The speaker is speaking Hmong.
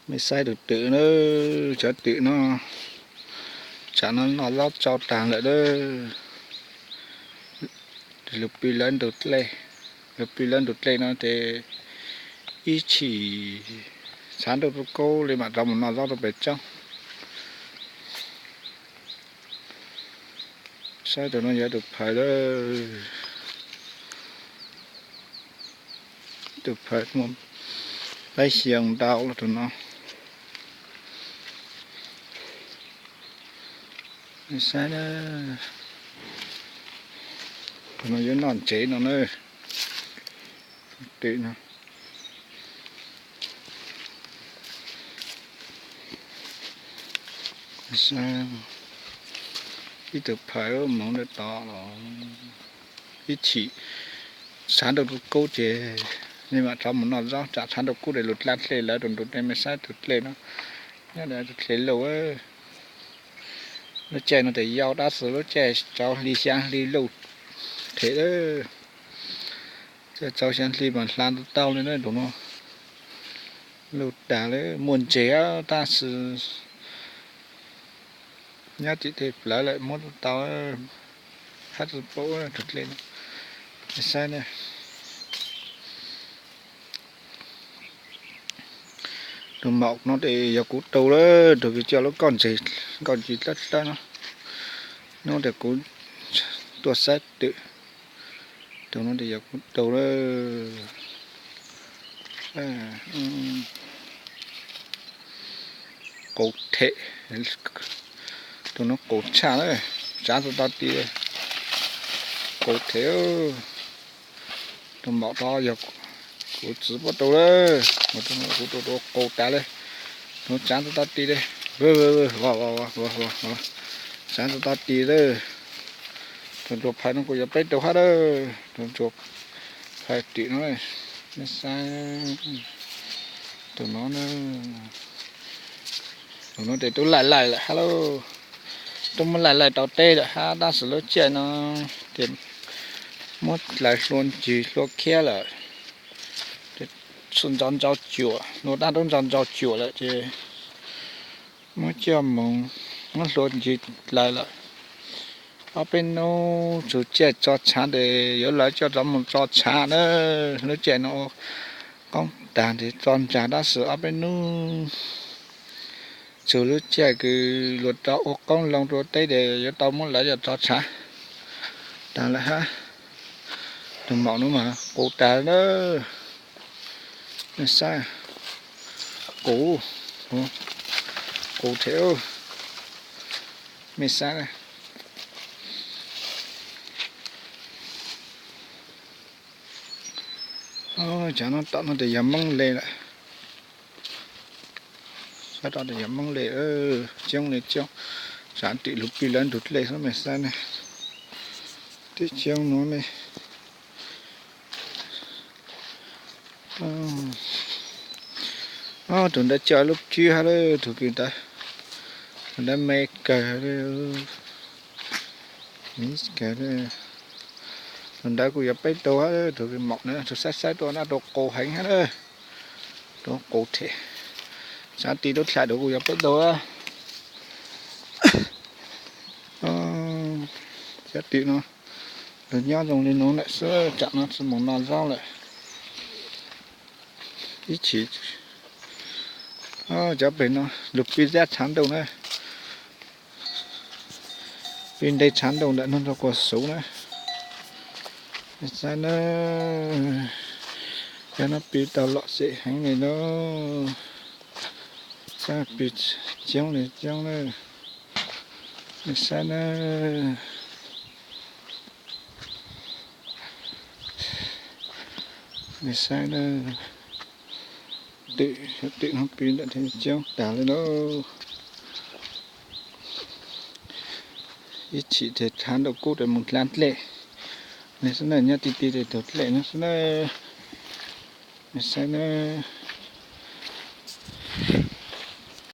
Mej saib tus twm na, cov twm no, tsam no noj zaub tsau tag lawm na. Lug pw lawv ntug dlej, lug pw lawv ntug dlej no ces ib chim tshav ntuj kaub kaub li mam rov mus noj zaub rau pem tsob. Saib tus no yog tus phawj lawm. Tus phawj muaj peb xyoos ntau lawm tus no. Saib na, tus no yuav noj ntsev no na. Twm no. Ib tug phawj moov ntawm tod los ib chim tshav ntuj kaub kaub ces nej mam rov mus noj zaub, tsam tshav ntuj kub ces lug dlej dlej lawv rau ntug dlej, mej saib tus dlej no, nyob tus dlej lauj. Lub caij no tes yau dab tsi, lub caij tsaus hli xyaa hli lauj, them lawm. Caij tsaus xyaa hli mas hla tau tau li na tus no. Lauj, tas lawm, muaj ntses tab sis nyob tim tej plawv lawm muab tau, hab tsi paub tus dlej no. Saib na. Tus maum no tes yog kuv tau lawm, tus kws coj lub kauj ntses, kauj ntses dlawb dlawb no. Nub tes kuv tuaj saib twm, tus no tes yog kuv tau lawm. Qus them, tus no qus tshaj lawm, tsav tsi tau ti li. Qus them. Tus maum tod yog kuv txiv puab tau lawm, kuv tau qus tas li. Tus tsav tsi tau ti li. Tsav tsi tau ti lawm. Tus ntsuag phais no kuj yog peb tau hab lawm, tus ntsuag phais tim no. Saib tus no, tus no tes tub laim laim lawm hab lauj. Tub muab laim laim tau teb lawm hab, tab sis lub caij no ces muab dlaws hlua ncig hlua khiab lawm. Ntsaus ntsaus cuam, hlua dab tub ntsaus ntsaus cuam lawm ces muab coj moog, muab hlua ncig dlaws lawm. Ob peb nub txug caij tso tshav tes yuav lawv coj rov moog tso tshav na. Lub caij no ua qoob tag tes tso ntsag tab sis ob peb nub txug lub caij kws luag rov ua qoob loo rua teb tes yuav tau muab lawv coj tso tshav tas lawm hab. Tus maum no mas qus tas lawm. Mej saib, qus, qus them. Mej saib, cov no tom no tes yog moob le lawm. Saib tom tes yog moob le, coob le coob. Tsam tim lug pw lawv ntug dlej xwb mej saib ne. Tib coob nuav ne. Tus ntawd coj lub cwb hab lawm, tus kws ntawd, tus ntawd me kawg li. Tus ntawd kuj yog peb tug hab, tus kws maum na, tus saib saib tuaj na, tus qus heev hab na. Tus qus them, tsav ti lub dlej tus kuj yog peb tug. Cov twm no, lug nyob zoo li nuav lawm xwb, tsam no tsi moog noj zaub lawm. Ib chim, cov peg no lug pw zab tshav ntuj na, pw nte tshav ntuj ntawm nuav rua kua xuv na. Saib na, cov no pw tau lom zem heev li na. Saib pw coob li coob na. Saib na, saib na, twm, twm no pw ntawm coob tas li na. Ib chim tes tshav ntuj kub tes moog dlej dlej le xwb na, nyob ti ti tes tug dlej no xwb na. Saib na.